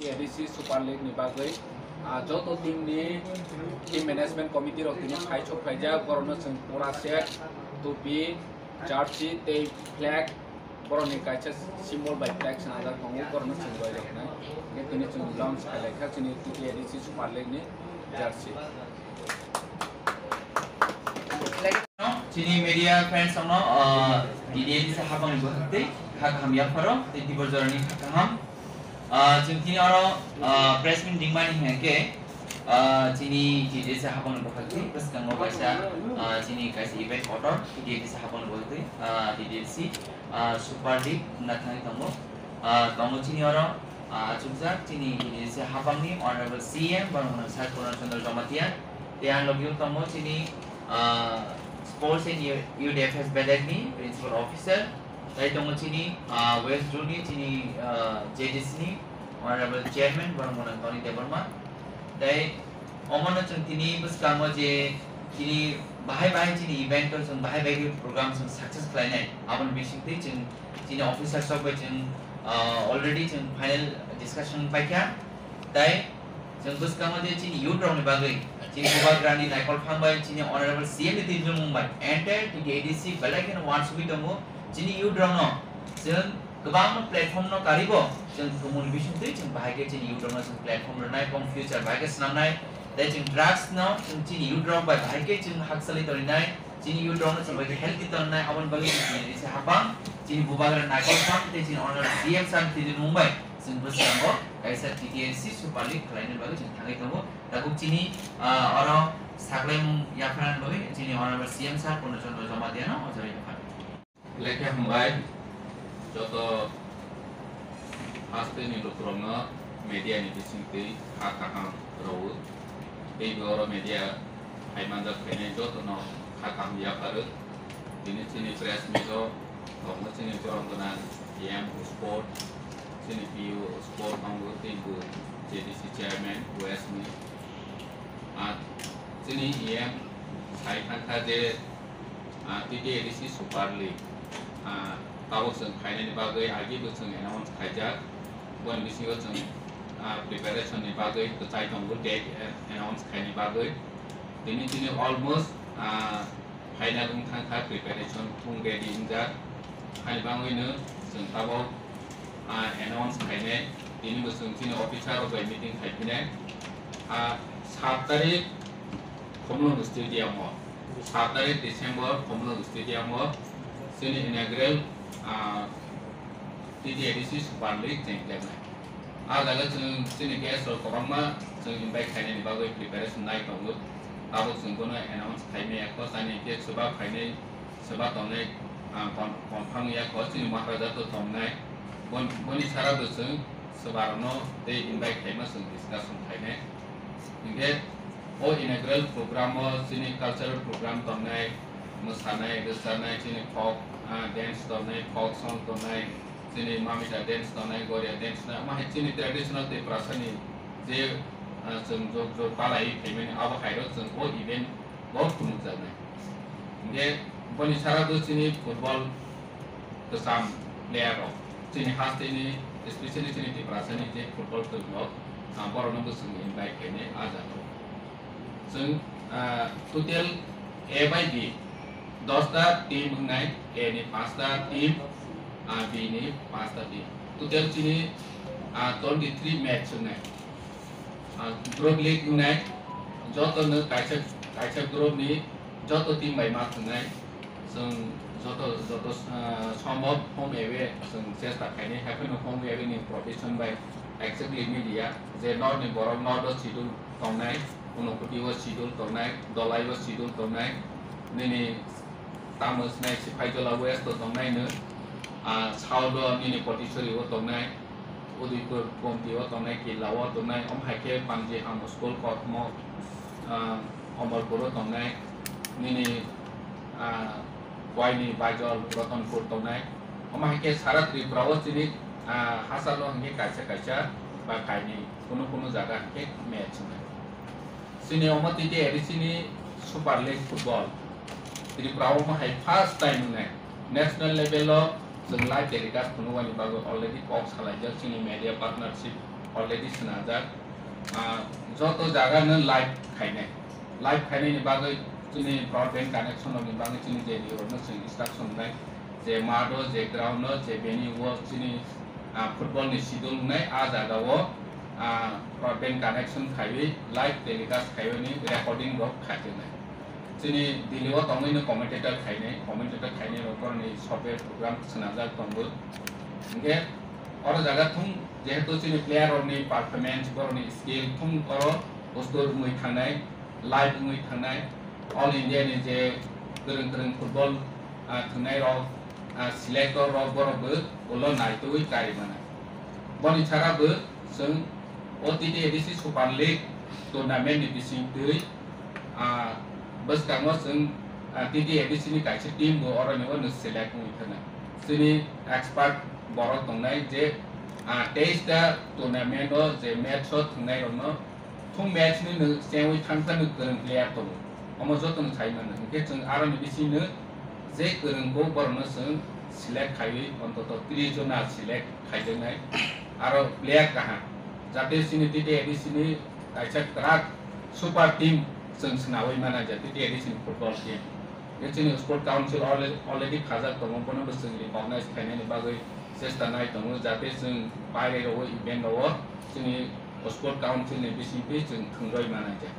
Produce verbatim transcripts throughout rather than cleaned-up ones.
A D C Super League ni bagwi, ah, joto team ni team management committee rok tini phai sok phaijak, borokno chwng pura set, tupi, jersey tei flag, borokni kaisa symbol bai flag swnajak tongo, borokno chwng roiroknai. Hwnkhe tini chwng launch khlai kha chini T T A D C Super League ni jersey. Chini media friends rokno, ah, T T A D C hapangni bwkhak tei kha kaham yapharo tei tibor jorani kha kaham. Ah, chwng tini oro, ah, press meet ringmani hwnkhe, ah, chini T T A D C hapangni bwkhak tei bwskango kaisa, ah, chini kaisa event kotor T T A D C hapangni bwkhak tei, ah, T T A D C, ah, Super League wngna thangwi tongo. Ah, tongo chini oro, ah, achukjak chini T T A D C hapangni Honorable C M Boromgwnang Sir Purna Chandra Jamatia, tei ang logio tongo chini, ah, Sports and Youth Affairs Bedek ni Principal Officer, tei tongo chini, ah, West Zone ni chini, ah, J D C ni Honorable Chairman Boromgwnang Tony Debbarma, tei omono chwng tini bwskango je tini bahai bahai chini event o chwng bahai bahai program chwng success khlainai, aboni bisingtwi chwng chini officers rok bai chwng, ah, already chwng final discussion paikha, tei chwng bwskango je chini youth rokni bagwi, chini bubagrani naikol phang bai, chini Honorable C M ni twijlangmung bai, entire T T A D C belai kheno uansugwi tongo. Chini youth rokno chwng kwbangma platform no karibo, chwng thumuni bisingtwi chwng bahai khe chini youth rokno chwng platform rwnai, bong future bahai khe swnamnai, tei chwng drugs no chwng chini youth rok bai bahai khe chwng hakchalwi toninai, chini youth rokno chwng bai khe healthy tonnai, aboni bagwi chwng chini se hapang, chini bubagra naikol phang tei chini Honorable C M sir ni twijlangmung bai chwng bwskango kaisa T T A D C Super League khlaina bagwi chwng thangwi tongo. Tabuk chini, ah, oro saklaimung yapharnani bagwi chini Honorable C M sir Purna Chandra Jamatia no o jaga nukha. Lekha hambai joto hasteni lukurokno media ni bisingtwi kha kaham rwo. Teibo oro media hai manjak phainai jotono kha kaham yapharo. Tini chini press meet o tongo chini borom gwnang E M sport, chini P U sport tongo, teibo J D C chairman West ni. Ah, chini E M sai thangkha je, ah, T T A D C Super League, ah, tabuk chwng phainani bagwi agi bo chwng announce khaijak. Boni bisingo chwng, ah, preparation ni bagwi kwchai tongo, date, eh, announce khaini bagwi. Tini chini almost, ah, final wng thangkha, preparation thung ready wngjak. Ani bagwino chwng tabuk, ah, announce khainai. Tini bo chwng chini officer rok bai meeting khaiphinai. Ah, sat tarik Khumulwng Stadium o, sat tarik December Khumulwng Stadium o chini inaugural, ah, T T A D C Super League chengjaknai. Ah jaga chwng chini guest rok kwbangma chwng invite khainani bagwi preparation nai tongo. Tabuk chwng bono announce khaimaya kho, chani khe chuba phainai, chuba tongnai, ah, con-, confirm ya kho, chini Maharaja to tongnai. Bon-, boni sara bo chwng chuba rokno tei invite khaima chwng discussion khainai. Hinkhe o inaugural program o chini cultural program tongnai, mwsanai, rwchanai, chini folk, ah, dance tongnai, folk song tongnai, chini mamita dance tongnai, goria dance tongnai, omo hai chini traditional Tiprasani je, ah, chwng jok jok palai phaimani abo hai rok chwng o event bo phunukjaknai. Hinkhe boni sara bo chini football kwcham player rok, chini hasteni, especially chini Tiprasani je football kwrwng rok, ah, borokno bo chwng invite khainai ah jaga o. Chwng, ah, total A bai B, dosta team wngnai, A ni panchta team, ah, B ni panchta team. Total chini, ah, twenty three match wngnai. Ah, group league wngnai, joto no kaisa, kaisa group ni joto team bai ma thwngnai. Chwng joto, joto, ah, sombhob home away chwng chesta khainai, haiphano home away ni profession bai exactly media, je north ni borok north o schedule tongnai, Unakoti o schedule tongnai, Dolai o schedule tongnai, nini tamo sinai Sipaijola West o tongnai no, ah, south o nini Potisori o tongnai, Udaipur Gomti o tongnai, Killa o tongnai, omo hai khe Panji Ham School kothoma, ah, Omorpur o tongnai, nini, ah, Waini Baijol Ratanpur tongnai, omo hai khe sara Tripura o chini, ah, hachalo hinkhe kaisa kaisa ba kainwi kunu kunu jaga hinkhe match wngnai. Chini omo T T A D C ni Super League football Tripura o omo hai first time wngnai. National level o chwng live telecast phunukmani bagwi already kok salaijak chini media partnership Already swnajak. Ah, joto jaga no live khainai. Live khainai ni bagwi chini broadband connection ni bagwi chini J D O no chini instruction nai je math o, je ground o, je venue o chini, ah, football ni schedule nai a jaga o, ah, broadband connection khaiwi live telecast khaiwi ni recording rok khaijak nai. Chini Delhi o tongwi no commentator khainai, commentator khainai rok boroni software program swnajak tongo. Hingke oro jaga thung jehetu chini player rokni performance, borokni skill thung oro poster wngwi thangnai, live wngwi thangnai, All India ni je kwrwng kwrwng football, ah, thwngnai rok, ah, selector rok borok bo ulo naitugwi kari mano. Boni sara bo chwng o T T A D C Super League tournament ni bisingtwi, ah, bwskango chwng, ah, T T A D C ni kaisa team bo oro ni ulo select wngwi thangna. Chini expert borok tongnai je, ah, teis ta tournament o je match o thwngnai rokno thung match ni nwng chengwi thangsa nwng kwrwng player tongo. Omo joto no sai mano. Hingke chwng aro ni bisingo je kwrwng bo borok no chwng select khaiwi ontoto tris jona select khaijaknai. Aro player kaham. Jate chini T T A D C ni kaisa kwrak super team chwng swnawi mana je T T A D C ni football team. Hingke chini sport council alre-, already khajak tongo, bono bo chwng recognize khainani bagwi chesta nai tongo, jate chwng pairok o event o chini sport council ni bisingtwi chwng thwngrwi manai kha.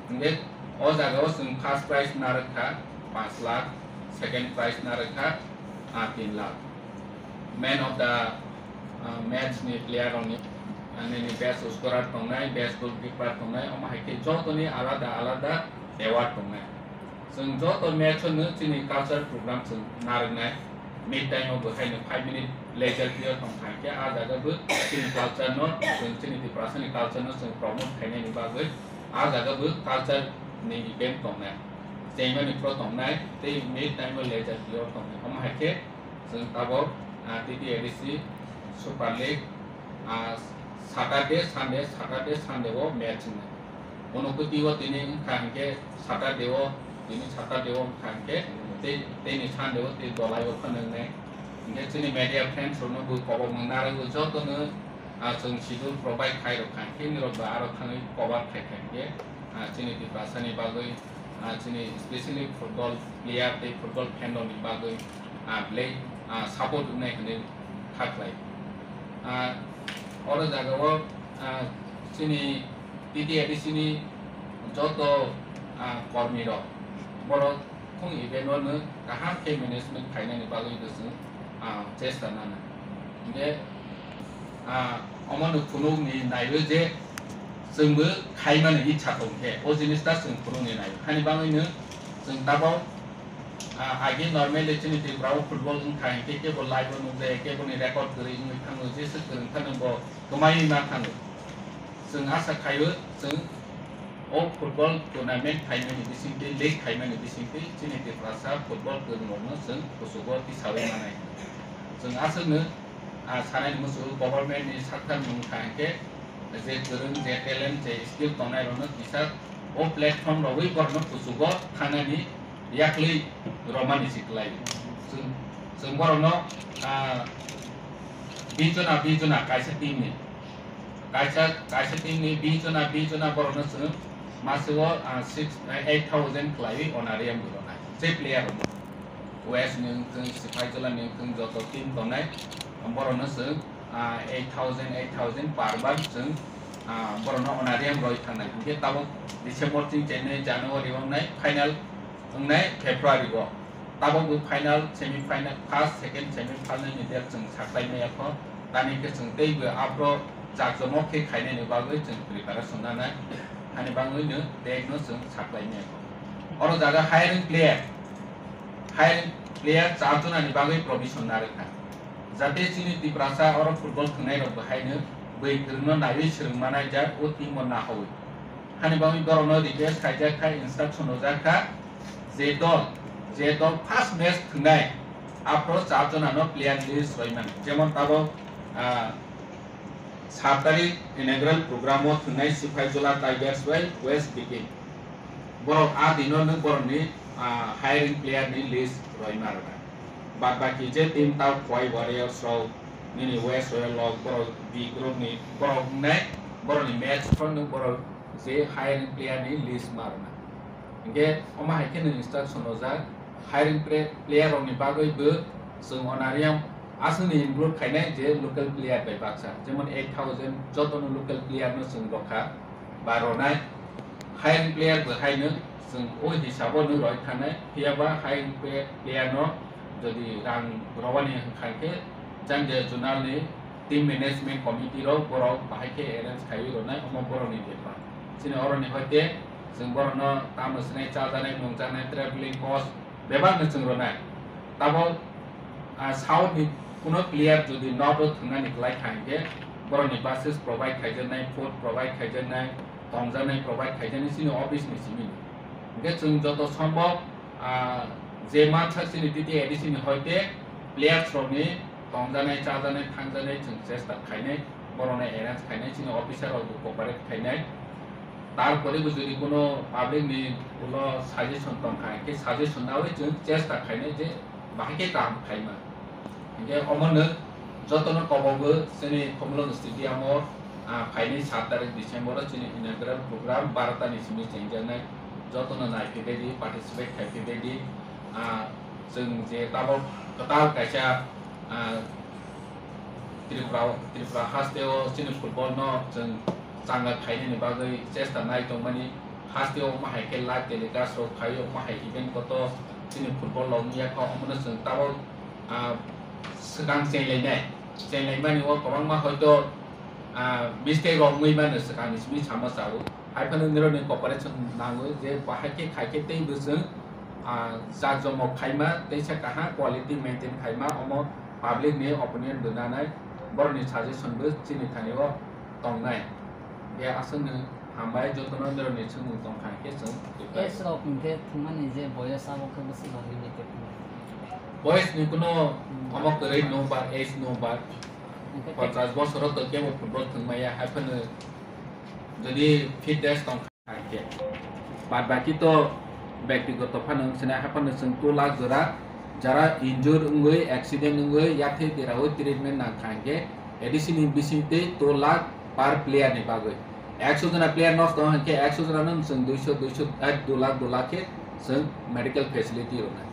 Hingke o jaga o chwng first prize narwk kha panch lakh, second prize narwk kha, ah, tin lakh. Man of the, ah, match ni player rok ni, ah, nini best scorer tongnai, best goalkeeper tongnai, omo hai khe joto ni alada alada award tongnai. Chwng joto match o no chini culture program chwng narwknai. Mid time o bo haino five minute leisure period tong kha, hingke a jaga bo chini culture no chwng, chini Tiprasa ni culture no chwng promote khainani bagwi a jaga bo culture ni event tongnai. Chengmani pro tongnai tei mid time o leisure period tongnai. Omo hai khe chwng tabok, ah, T T A D C Super League, ah, Saturday, Sunday, Saturday, Sunday o match wngnai. Bono kwtwi o tini wngkha hinkhe Saturday o, tini Saturday o wngkha hinkhe tei, teini Sunday o tei dolai o phano wngnai. Hinkhe chini media friends rokno bo kobok mung narwgo jotono, ah, chwng schedule provide khai rwkha hinkhe nirok bo aro thangwi cover khai kha hinkhe, ah, chini Tiprasa ni bagwi, ah, chini specially football player tei football fan rokni bagwi, ah, belai, ah, support wngnai hinwi kha khlai. Ah, oro jaga o, ah, chini T T A D C ni joto, ah, kormi rok borok khung event o no kaham khe management khainani bagwi bo chwng, ah, chesta nana. Hinkhe, ah, omo no phunuk ni naiwi je chwng bo khaimani ichha tong khe o jinis ta chwng phunuk ni naiwi. Hani bagwi no chwng tabok, ah, age normally chini Tripura o football wngkha hinkhe kebo live o nukjaya, kebo ni record kwrwi wngwi thango, jesa kwrwng phano bo kwmaiwi ma thango. Chwng asa khaio, chwng o football tournament phaimani bisingtwi, league phaimani bisingtwi chini Tiprasa football kwrwng rokno chwng kuchugo tisawi manai. Chwng aswkno, ah, sanai muchungo government ni sakthar mung kha hinkhe je kwrwng, je talent, je skill tongnai rokno kisa o platform rogwi borokno kuchugo thangnani yakli romani si kwlai. Chwng, chwng borokno, ah, bijona, bijona kaisa team ni, kaisa, kaisa team ni bijona, bijona borokno chwng masio, ah, six, eight thousand kwlaiwi honorarium bo rwnai. Je player rokno West ni wngthwng, Sipaijala ni wngthwng, joto team tongnai borokno chwng, ah, eight thousand, eight thousand per bar chwng, ah, borokno honorarium roi thangnai. Hinkhe tabok December ching chenwi January wngnai final wngnai February o. Tabok bo final, semi final, first, second, semi final ni date chwng saklai maya kho. Tani khe chwng tei bo aphro chakchomok khe khainani bagwi chwng preparation nanai. Hani bagwi no date no chwng saklai maya kho. Oro jaga hiring player, hiring player char jona ni bagwi provision narwkha. Jate chini Tiprasa oro football thwngnai rok bo haino bwi kwrwngno naiwi swrwng manai jak o team o nahawi. Hani bagwi borokno request khaijak kha, instruction rwjak kha, je dol, je dol first match thwngnai, aphro char jonano player list rwimani. Jemon tabok, ah, sat tarik inaugural program o thwngnai Sipaijala Tigers bai West Bikin. Borok a dino no borokni, ah, hiring player ni list rwima rwkha. Bad baki je team tao Khowai Warriors rok, Nini West Royal rok borok B group ni borok wngnai, borok ni match phano borok je hiring player ni list ma rwna. Hinkhe omo hai khe nwng instruction rwjak, hiring pre-, player rok ni bagwi bo chwng honorarium aswk ni include khainai je local player bai baksa, jemon eight thousand joto no local player no chwng rwkha ba rwnai. Hiring player bo haino chwng o hisabo no roi thanai, phiya ba hiring pe-, player no jodi rang rwani hwnkha khe jang je zonal ni team management committee rok borok bahai khe arrange khaiwi rwnai, omo borok ni bepar. Chini oro ni hoite chwng borok no tamo swnai chajaknai, nungjaknai, travelling cost bebak no chwng rwnai. Tabok, ah, south ni kuno player jodi north o thwngnani kwlai kha hinkhe borok ni buses provide khaijaknai, food provide khaijaknai, tongjaknai provide khaijaknai chini office ni simi. Hinkhe chwng joto sombok, ah, je mansak chini T T A D C ni hoite players rok ni tongjaknai, chajaknai, thangjaknai chwng chesta khainai, borok no arrange khainai, chini officer rok bo cooperate khainai. Tarpore bo jodi kuno public ni ulo suggestion tongkha, hinkhe suggestion nawi chwng chesta khainai je bahai khe kaham khaima. Hinkhe omono jotono kobogo chini Khumulwng Stadium o, ah, phainai sat tarik December o chini inaugural program barota ni simi chengjaknai, jotono naiphaibaidi, participate khaiphaibaidi, ah, chwng je tabok kwtal kaisa, ah, Tripura, Tripura haste o chini football no chwng changa khainani bagwi chesta nai tongmani. Haste o omo hai khe live telecast rok khai, omo hai event kotor chini football rok wngya kha, omono chwng tabok, ah, swkang chenglai nai, chenglai mani o kwbangma hoito, ah, mistake rok wngwi mano swkang ni simi sama chao. Hai phano nirok ni cooperation nango je bahai khe khai khe tei bwswng, ah, jak jomok khaima, teisa kaham quality maintain khaima, omo public ni opinion bo nanai, borok ni suggestion bo chini thani o tongnai. Be aswk no hambai, jotono nirok ni swngmung tongkha khe chwng reply. Age rok hwnkhe thwngmani je boyes abo khe bwswk rok limited wngkha. Boyes ni kuno omo kwrwi no ba, age no ba. Hwnkhe te- Ponchash bosor o to kebo football thwngmaya, hai phano jodi fitness tong kha khe. Bad baki to byaktigoto phano wngsinai, hai phano chwng two lakh jora, jara injure wngwi, accident wngwi, yathwi tiraui treatment nang kha hinkhe, A D C ni bising twi two lakh per player ni bagwi. Ekso jona player nosto wng hinkhe ekso jona no chwng duiso, duiso, eh, two lakh, two lakh khe chwng medical facility rwnai.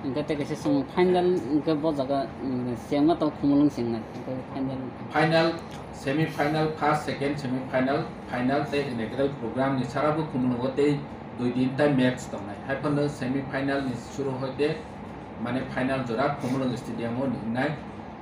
Hwnkhe tei kaisa chwng final hwnkhe bo jaga, mm, chengma tong Khumulwng chengnai. Hwnkhe final. Final, semi final, first, second semi final, final tei inaugural program ni sara bo Khumulwngo tei dui din tai match tongnai. Hai phano semi final ni suru hoite mane final jora Khumulwng stadium o wngnai.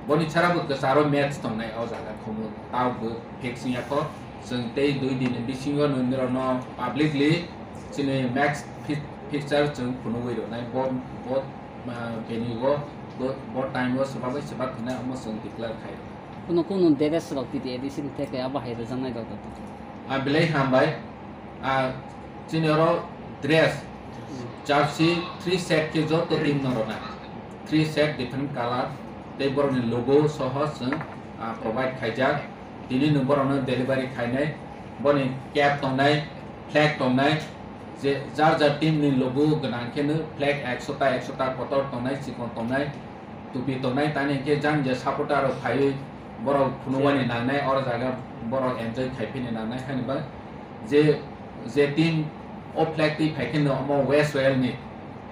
Boni sara bo kwcharo match tongnai o jaga Khumulwng. Tao bo fixing ya kho. Chwng tei dui din ni bisingo nini rokno publicly chini match fi-, fixture chwng phunugwi rwnai. Bo, bo, ah, venue o, bo, bo time o swbagwi swbak hwnwi omo chwng declare khai rwnai. Kuno kuno dress rok T T A D C ni theke abo hai rwjaknai rok da. Ah, belai hambai. Ah, chini oro dress, jersey, three set khe joto team no rwnai. Three set different color, tei borokni logo soho chwng, ah, provide khaijak. Tini no borokno delivery khainai. Boni cap tongnai, flag tongnai. Je jar jar team ni logo gwnang khe no flag ekso ta, ekso ta kotor tongnai, chikon tongnai. Tupi tongnai, tani khe jang je supporter rok phaiwi borok phunugwani nangnai, oro jaga borok enjoy khai phini nangnai, haini ba je, je team o flag twi phai khe no omo West Royal ni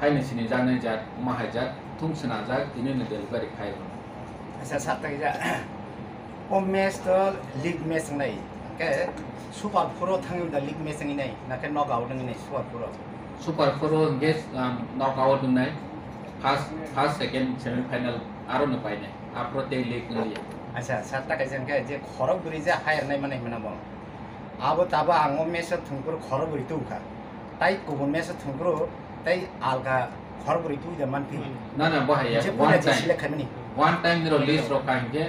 haini sini jaknai jat, omo hai jat thung swnajak, tini no delivery khai rw. Acha, sir, tai ja. O match to league match wngnai. Ke Super Four o thangwi da league match wngnai, na khe knockout wngnai Super Four o? Super Four o hwnkhe, um, knockout wngnai. First, first, second semi final aro no painai. Aphuru tei league wngliya. Acha, sir, ta kaisa hwnkhe je khorok bwrwi je hire nai manai hwnma bo. Abo tabo ang o match o thwngphuru khorok bwrwi tubukha. Tai kubun match o thwngphuru tai alka khorok bwrwi tubui da manphi. Na, na, bo hai ya. Je one puila je time. Select khaimani. One time niro list rok kha hinkhe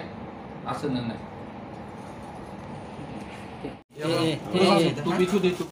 aswk nang nai. Eh, eh, eh, eh. Tupi thudi, tupi.